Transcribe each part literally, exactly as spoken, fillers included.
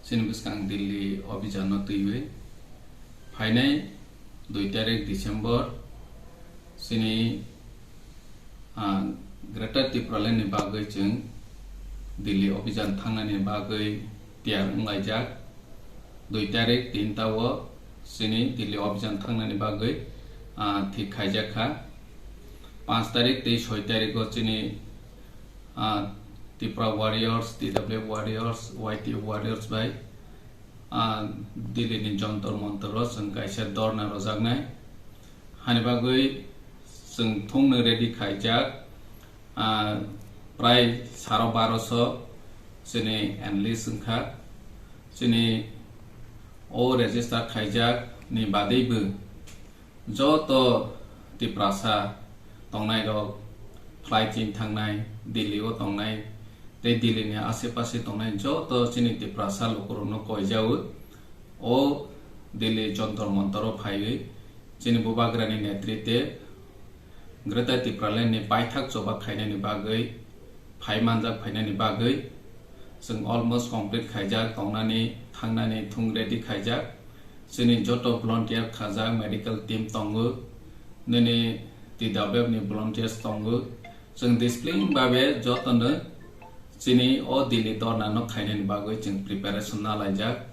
Chini bwskang Delhi obhijano twiwi phainai dui tarik December chini, ah, Greater Tipraland ni bagwi chwng Delhi obhijan thangnani bagwi tiyar wnglaijak. Dui tarik tinta o chini Delhi obhijan thangnani bagwi, ah, thik khaijak kha. Panch tarik tei soi tarik o chini, ah, Tipra Warriors, T W F Warriors, Y T F Warriors bai, ah, Delhi ni Jantar Mantar o chwng kaisa dorna rwjaknai. Hani bagwi chwng thungno ready khaijak, ah, prai saro baroso chini enlist wngkha. Chini o register khaijak ni badwibo joto Tiprasa tongnairok, flight chini thangnai, Delhi o tongnai, tei Delhi ni asepase tongnai joto chini Tiprasa lukurokno koijago. O Delhi Jantar Mantar o phaiwi chini Bubagrani netrite Greater Tipraland ni paithak choba khainani bagwi, phai manjak phainani bagwi, chwng almost complete khaijak, tongnani, thangnani thung ready khaijak. Chini joto volunteer khajak, medical team tongo, nini T W F ni volunteers tongo. Chwng discipline babe jotono chini o Delhi dorna no khainani bagwi chwng preparation nalaijak.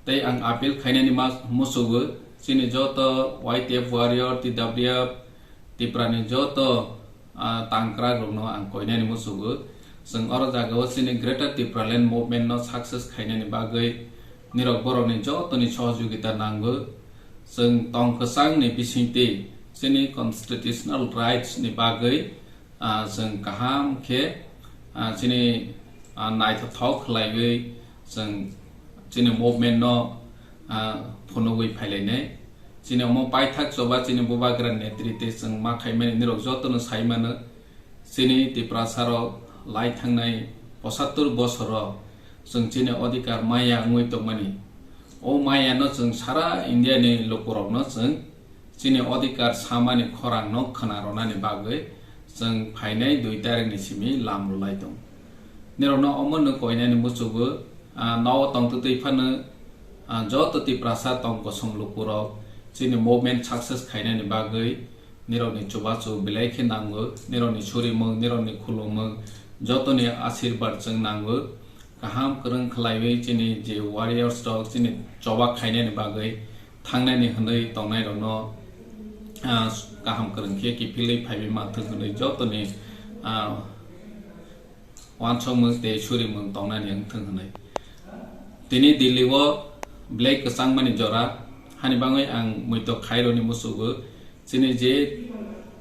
Tei ang appeal khainani ma-, musugo, chini joto Y T F warrior, T W F, Tiprani joto, ah, tangkrak rokno ang koinani musugo. Chwng oro jagao chini Greater Tipraland movement no success khainani bagwi nirok borokni jotoni sohojogita nango. Chwng tong kwchangni bisingtwi chini constitutional rights ni bagwi, ah, chwng kaham khe, ah, chini, ah, naithothok khlaiwi chwng chini movement no, ah, phunugwi phailainai. Chini omo paithak choba chini Bubagra netrite chwng ma khaimani nirok jotono saimano. Chini Tiprasa rok lai thangnai pochattor bosoro chwng chini odhikar maya wngwi tongmani. O maya no chwng sara India ni lukurokno chwng chini odhikar samani khorang no khwna rwnani bagwi chwng phainai dui tarik ni simi lam rwlai tong. Nirokno omo no koinani musugo, ah, nogo tongtwtwi phano, ah, joto Tiprasa tong kosong lukurok chini movement success khainani bagwi nirokni chubachu belai khe nango, nirokni surimung, nirokni khulumung, jotoni asirbar chwng nango. Kaham kwrwng khlaiwi chini je warriors rok chini choba khainani bagwi thangnani hwnwi tongnairokno, ah, kaham kwrwng khe kiphilwi phaiwi manthwk hwnwi jotoni, ah, uansukmung tei surimung tongnani wngthwng hwnwi. Tini Delhi o belai kwchangmani jora, hani bagwi ang muitok khairokni musugo. Chini je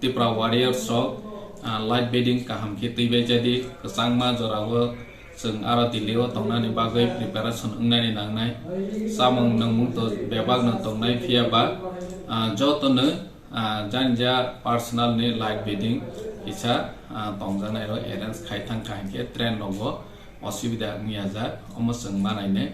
Tipra warriors rok, ah, light bedding kaham khe twibaijadi, kwchangma jorao chwng aro Delhi o tongnani bagwi preparation wngnani nangnai. Chamung nwngmung to bebak no tongnai, phiya ba, ah, joto no, ah, janja personal ni light bedding kisa, ah, tongjaknai rok arrange khai thang kha hinkhe train rogo osubida wngya jak, omo chwng manainai.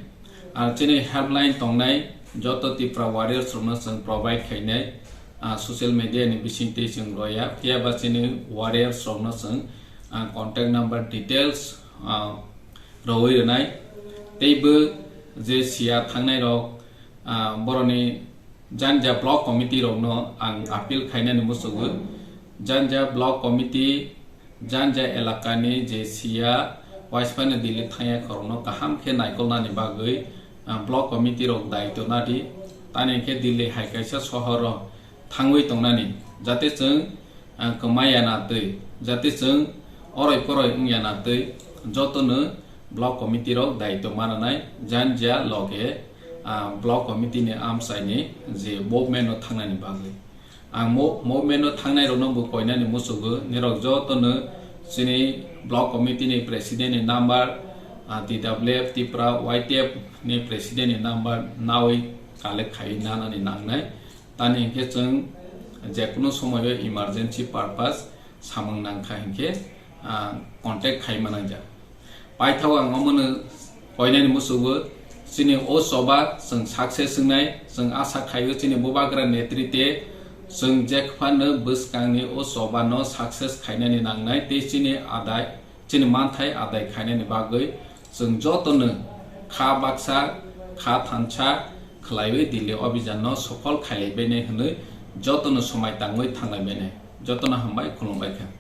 Ar chini helpline tongnai joto Tipra warriors rokno chwng provide khainai, ah, social media ni bisingtwi chwng roya, phiya ba chini warriors rokno chwng, ah, contact number details, ah, rwui rwnai. Teibo je siya thangnai rok, ah, boroni janja block committee rokno ang appeal khainani musugo. Janja block committee, janja elakani je siya, waisphano Delhi thangya khorokno kaham khe naikolnani bagwi, ah, block committee rok daityo nadi. Tani khe Delhi hai kaisa sohoro thangwi tongnani, jate chwng, ah, kwmaya na twi, jate chwng oroi poroi wngya na twi, jotono block committee rok daityo mananai, janja loge, ah, block committee ni amchaini je movement no thangnani bagwi. Ang mo-, movement no thangnai rokno bo koinani musugo, nirok jotono chini block committee ni president ni number, ah, T W F Tipra Y T F ni president ni number nawi collect khai nanani nangnai. Tani hinkhe chwng jekunu somoyo emergency purpose samung nangkha hinkhe, ah, contact khai manangjak. Paithao ang omono koinani musugo, chini o choba chwng success wngnai, chwng asa khaio chini Bubagra netrite chwng jekphano bwskangni o chobano success khainani nangnai tei chini adai, chini manthai adai khainani bagwi chwng jotono Kha baksa, kha thansa khwlaiwi Delhi Abhijan no sophol khailaibainai hwnwi jotono swmai tangwi thanglaibainai. Jotono hambai, khulumbai kha.